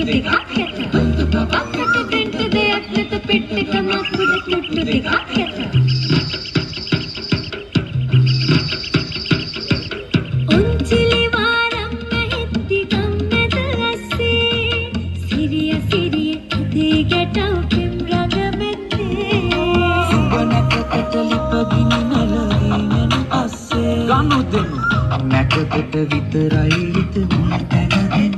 දෙකක් ඇත. බබක්කට දෙන්න දෙයක් නැත, පෙට්ටක මක් උඩ තුට්ටු දෙකක් ඇත. ඔන්චිලි වාරම් නැහිද්දි ගම්මැද ඇස්සේ, සිරිය සිරිය හිතේ ගැටව් පෙම් රඟ මැද්දේ. සුබ නැකතට ලිප ගිනි මැලවීමෙන් පස්සේ ගනුදෙනු නැකතට විතරයි හිත මුල් තැන දෙන්නේ.